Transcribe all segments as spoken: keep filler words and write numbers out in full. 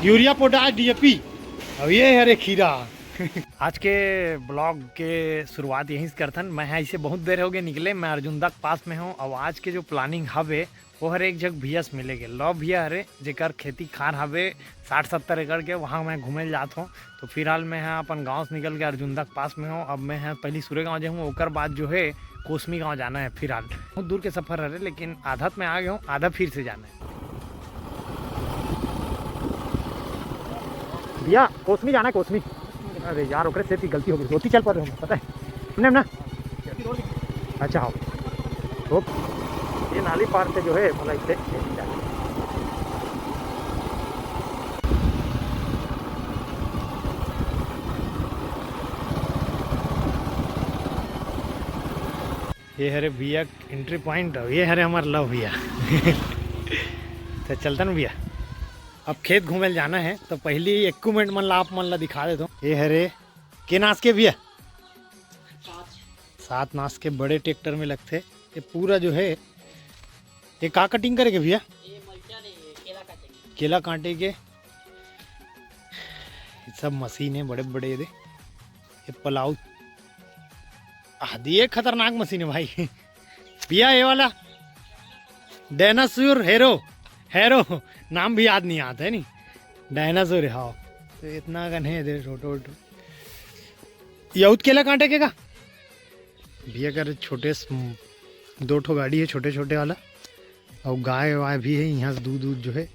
Urea, potash, DAP. अब ये हरे खीरा। आज के ब्लॉग के शुरुआत यहीं से करथन। मैं ह इसे बहुत देर हो गए निकले, मैं अर्जुंदा के पास में हूँ। अब आज के जो प्लानिंग हवे, वो हरे एक जग भैया से मिले के। लव भैया हरे, जेकर खेती खार हवे साठ सत्तर एकड़ के, वहाँ मैं घूमे ल जात हूँ। तो फिलहाल मैं ह अपन गाँव से निकल के अर्जुंदा के पास में हूँ। अब मैं ह पहली सुरे गाँव जाऊँ, ओकर बाद जो है कोसमी गाँव जाना है। फिलहाल बहुत दूर के सफर हरे, लेकिन आधा त मैं आ गया हूँ, आधा फिर से जाना है। भैया, कोसमी जाना है, कोसमी। अरे यार, ओकरे से गलती हो गई, ओती चल पड़ रहे हो, पता है? हमने ना। अच्छा, हाँ। तो ये नाली पार से जो है, मतलब, इसे ये हरे भैया एंट्री पॉइंट, ये हरे हमार लव भैया। तो चलता ना भैया, अब खेत घूमे ल जाना है, तो पहली इक्विपमेंट मन ला आप मन ला दिखा देता हूँ। ये हरे के नास के भैया, सात नास के बड़े ट्रैक्टर में लगथे। ये पूरा जो है, ये का कटिंग करे के भैया? ये मल्चा नहीं है, केला काटेंगे। केला काटे के। ये सब मशीन है बड़े बड़े, ये दे, ये पलाऊ। आदि ये खतरनाक मशीन है भाई। भैया, ये वाला डायनासोर, हेरो, हेरो, नाम भी याद नहीं आता है नी। डायनासोर है, हाँ। तो इतना गन है इधर, छोटो छोटो। ये उत केला काटे के का? भैया कर छोटे स-, दो ठो गाड़ी है छोटे छोटे वाला, और गाय वाय भी है यहाँ से दूध दूध जो है।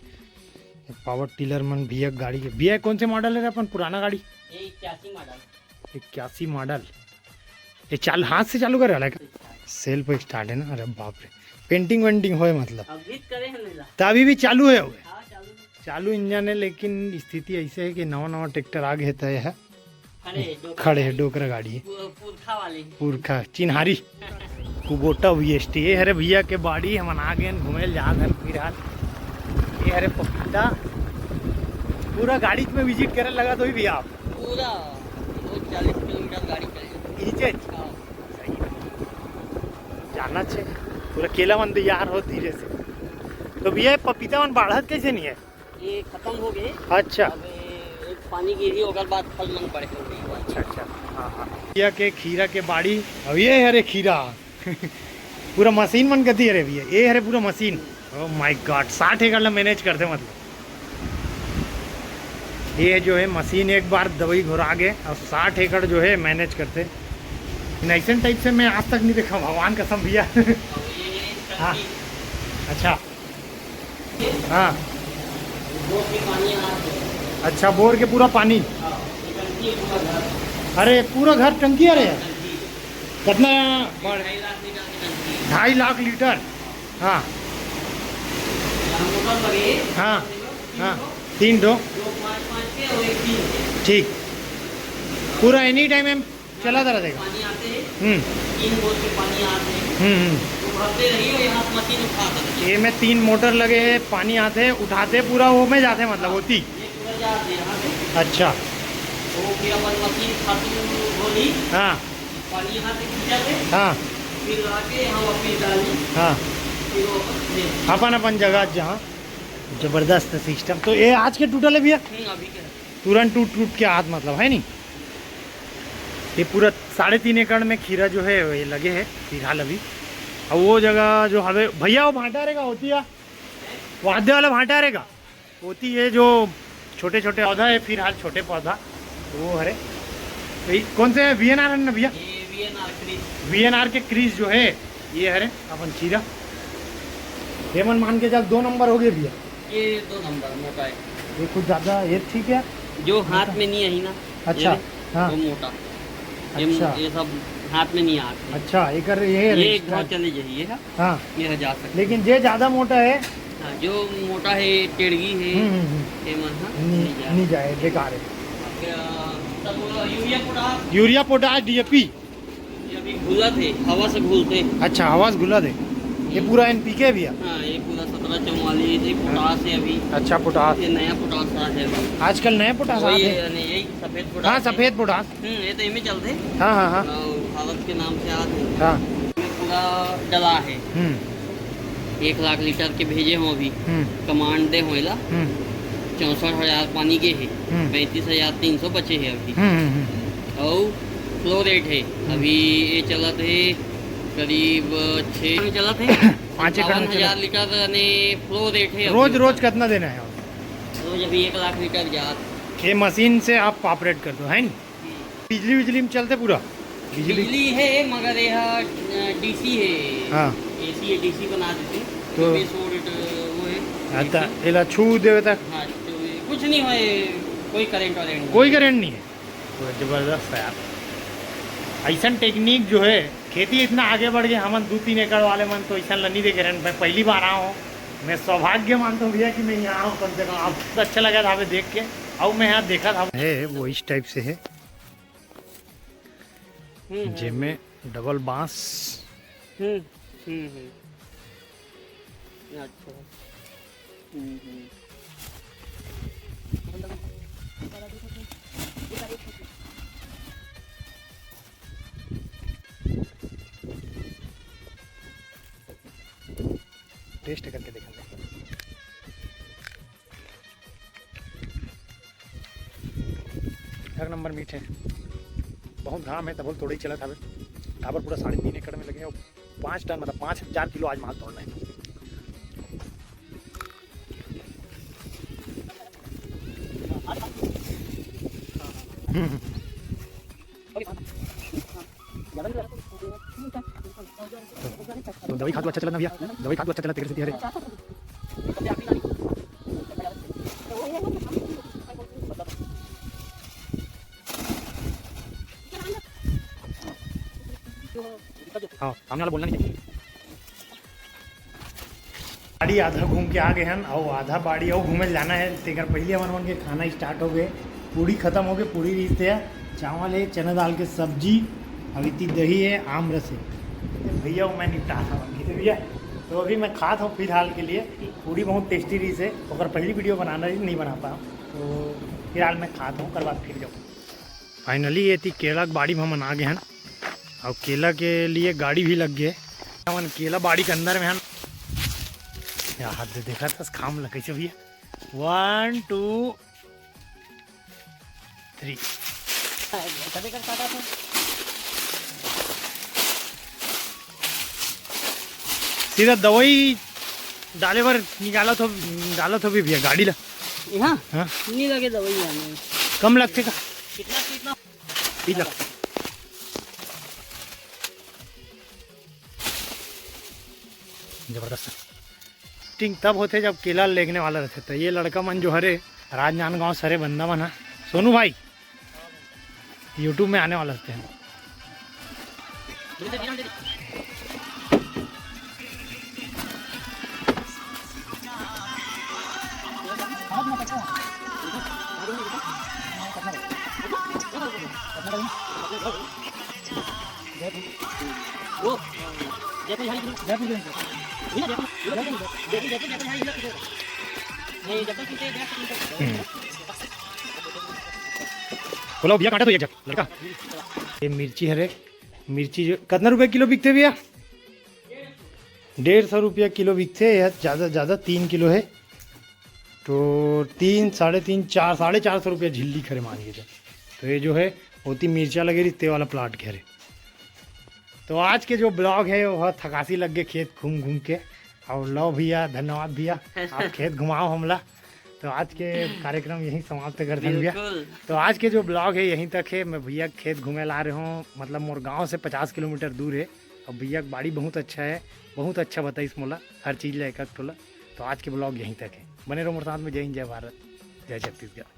पावर टिलर मन भैया गाड़ी के। भैया, कौन से मॉडल है रे अपन पुराना गाड़ी? ये इक्यासी मॉडल। इक्यासी मॉडल। ये चाल, हाथ से चालू करे वाला है का? सेल्फ स्टार्ट है ना? अरे बाप रे, पेंटिंग वेंटिंग होए मतलब। अभी तो करे हैं मेला। तो अभी भी चालू है वो? हाँ, चालू है। चालू इंजन है, लेकिन स्थिति ऐसे है कि नवा नवा ट्रैक्टर आ गए तो यह खड़े है, डोकरा खड़े है, गाड़ी। डोकरा गाड़ी है। पु-, पुरखा वाले। पुरखा, चिन्हारी। Kubota VST. ये हरे भैया के बाड़ी, हमन आ गए घूमे ल जात हन फिलहाल। ये हरे पपीता, पूरा गाड़ी में विजिट करे लगा तो ही भैया आप। पूरा रोज चालीस किलोमीटर गाड़ी चले। नीचे? हाँ। सही है। जाना छे। पूरा केला मन तैयार हो धीरे से। तो भैया, पपीता मन बाढ़त कैसे नहीं है? ये खत्म हो गए। अच्छा। अब ये एक पानी गिरी, ओकर बाद फल मन पड़े हो गई। अच्छा, अच्छा। हाँ, हाँ। भैया के खीरा के बाड़ी, अब ये हरे खीरा। पूरा मशीन मन कती हरे भैया, ये हरे पूरा मशीन। Oh my God, साठ एकड़ ला मैनेज करते मतलब। ये जो है मशीन, एक बार दवाई घुरा के और साठ एकड़ जो है मैनेज करते। ऐसे टाइप से मैं आज तक नहीं देखा, भगवान कसम भैया। हाँ। अच्छा। हाँ। बोर के पानी आ रहा है। अच्छा, बोर के पूरा पानी। हाँ, ये टंकी है पूरा घर। अरे, पूरा घर टंकी आ रहे हैं। टंकी। कितना? ढाई लाख लीटर की टंकी है। ढाई लाख लीटर। हाँ। यहाँ मोटर लगे। हाँ, हाँ, तीन ठो। दो पाँच पाँच के और एक तीन के। ठीक। पूरा एनी टाइम हम चलाता रहेगा। पानी आते हैं, हम्म। तीन बोर के पानी आते हैं, हम्म, हम्म। वो भरते रहिए और यहाँ से मशीन उठा सकते हैं। ये में तीन मोटर लगे हैं, पानी आते हैं, उठाते पूरा वो में जाते हैं, मतलब होती। ये पूरा जाते हैं यहाँ से। अच्छा। वो फिर अपन मशीन खातू धोली, हाँ। पानी यहाँ से खींचा थे, हाँ। फिर आके यहाँ वापिस डाली, हाँ। फिर वापस ले। अपन अपन जगह जहाँ। जबरदस्त सिस्टम। तो ये आज के टूटल है भैया? हम्म, अभी के है। तुरंत टूट टूट के हाथ मतलब है नी। ये पूरा साढ़े तीन एकड़ में खीरा जो है ये लगे है फिलहाल अभी। अब वो जगह जो हवे भैया, वो भांटा रहेगा होती है, वो आधे वाला भांटा रहेगा होती है, जो छोटे छोटे पौधा है फिलहाल, छोटे पौधा वो हरे। तो ये कौन से वीएनआर है ना भैया? ये वीएनआर क्रीज। वीएनआर के क्रीज जो है ये हरे अपन खीरा। ये मन मान के चल, दो नंबर हो गए भैया। ये दो नंबर मोटा है। ये कुछ ज़्यादा, ये ठीक है। जो हाथ में नहीं आई ना, अच्छा, ये हाँ। वो मोटा। ये अच्छा। ये सब हाथ में नहीं आते। अच्छा, एकर ये ये एक extra घाव चले जाइए, हाँ। हाँ। ये जा सकते। लेकिन जे ज़्यादा मोटा है। हाँ, जो मोटा है, टेड़गी है, हम्म, हम्म, हम्म। ये मन, हाँ, नहीं, नहीं जाए। नहीं जाए, बेकार है। आपके, अ, सब urea potash. Urea potash, DAP. ये अभी घुला थे, हवा से घुलते। अच्छा, हवा से घुला थे। ये पूरा एनपीके भैया? हाँ, ये पूरा सत्रह चौवालीस, ये पोटाश है अभी। अच्छा, पोटाश। ये नया पोटाश आ है अभी। आजकल नया पोटाश वही आते हैं? है, नहीं, यही सफेद पोटाश हाँ, है। सफेद पोटाश। हम्म, ये तो इमे चलते। हाँ, हाँ, हाँ। और भारत के नाम से आते हैं। हाँ। इसमें पूरा डला है। हम्म। एक लाख लीटर के भेजे हों अभी, हम्म। कमांड दे हों एला। हम्म। चौसठ हजार पानी गे हे, हम्म। पैंतीस हजार तीन सौ बचे हे अभी। हम्म, हम्म, हम्म। अउ फ्लो रेट हे, हम्म। अभी ये चलत हे करीब छः में चलत हे। पाँच एकड़ में चलत। बावन हजार लीटर ने फ्लो रेट हे अभी रोज, ओकर। रोज कितना देना है? रोज अभी एक लाख लीटर जात। ये मशीन से आप ऑपरेट कर दो, है नी? हम्म। बिजली, बिजली में चलते पूरा? बिजली? बिजली हे, मगर ये ह, अ, डीसी हे। हाँ। एसी हे, डीसी बना देते। तो तो बेस वोल्ट वो हे, हाँ, त डीसी। एला छू देवे तक? हाँ, तो ये कुछ नहीं होय, कोई करंट वरेंट नहीं। कोई करंट नहीं है? तो जबरदस्त है यार। ऐसन टेक्निक जो है, खेती इतना आगे बढ़ गया, हमन दू तीन एकड़ वाले मन तो ऐसन ल नहीं देखे रहन। मैं पहली बार आया हूँ, मैं सौभाग्य मानता हूँ भैया कि मैं यहाँ आया हूँ। कम से कम आप तो अच्छा लगा था हमें देख के, और मैं यहाँ देखा था। है वो इस टाइप से है, हम्म, हम्म, जेमे डबल बांस। हम्म, हम्म, हम्म। अच्छा। हम्म, हम्म। टेस्ट करके देखा। एक नंबर मीठ है। बहुत घाम है, तभो ले तोड़े चलत हवे। काबर पूरा साढ़े तीन एकड़ में लगे हैं, पाँच टन, मतलब पाँच हजार किलो आज माल तोड़ना है। तो दवाई खातू अच्छा चलत ना भैया, दवाई खातू अच्छा चलत तेकर सेती हरे। हाँ, सामने वाला बोलना नहीं चाहिए। बाड़ी आधा घूम के आ गए हन, अउ आधा बाड़ी अउ घूमे जाना है। तेकर पहले हमन मन के खाना स्टार्ट हो गए, पूड़ी खत्म हो गए, पूड़ी रिहिस हे, चावल है, चना दाल के सब्जी, अउ इतनी दही है, आम रस है। भैया, वो मैं निपटा था हमन के भैया। तो अभी मैं खात हूँ फिलहाल के लिए। पूड़ी बहुत टेस्टी रिहिस हे, ओकर पहली वीडियो बनाना रही, नहीं बना पाया, तो फिलहाल मैं खात हूँ, ओकर बाद फिर जाऊँ। फाइनली ये ती केला के बाड़ी में हमन आ गए हन, अउ केला के लिए गाड़ी भी लग गए। हमन केला बाड़ी के अंदर में हन। या हाथ दे देखा था खाम ल कैसे भी है। वन, टू, थ्री। सीधा दवाई डाले बर निकालत हो, डालत हो भी भैया गाड़ी ला। यहाँ? हाँ। नहीं लगे दवाई यहाँ में। कम लगथे का? कितना, कितना? तीन लाख। जबरदस्त। टिंग तब होथे जब केला लेगने वाला रहथे। तो ये लड़का मन जो हरे राजनांदगांव से हरे बंदा मन ह। सोनू भाई, YouTube में आने वाला रहते हैं। हम्म। बोला भैया, काटा तो एक झट लड़का। ये मिर्ची हरे, मिर्ची जो कितना रुपये किलो बिकथे भैया? डेढ़ सौ रुपया किलो बिकथे। यह ज़्यादा ज़्यादा तीन किलो है, तो तीन, साढ़े तीन, चार, साढ़े चार सौ रुपया झिल्ली खरे मान के चल। तो ये जो है, ओती मिर्चा लगे रही, ते वाला प्लाट के हरे। तो आज के जो ब्लॉग है, वह थकासी लग गए खेत घूम घूम के। और लो भैया, धन्यवाद भैया, आप खेत घुमाओ हमला। तो आज के कार्यक्रम यहीं समाप्त कर देंगे भैया। बिल्कुल। तो आज के जो ब्लॉग है, यहीं तक है। मैं भैया खेत घूमे ला रहे हूँ, मतलब मोर गांव से पचास किलोमीटर दूर है। और भैया के बाड़ी बहुत अच्छा है, बहुत अच्छा बताइस मोला, हर चीज़ ला एक एक ठोला। तो आज के ब्लॉग यहीं तक है, बने रहो मोर साथ में। जय हिंद, जय भारत, जय छत्तीसगढ़।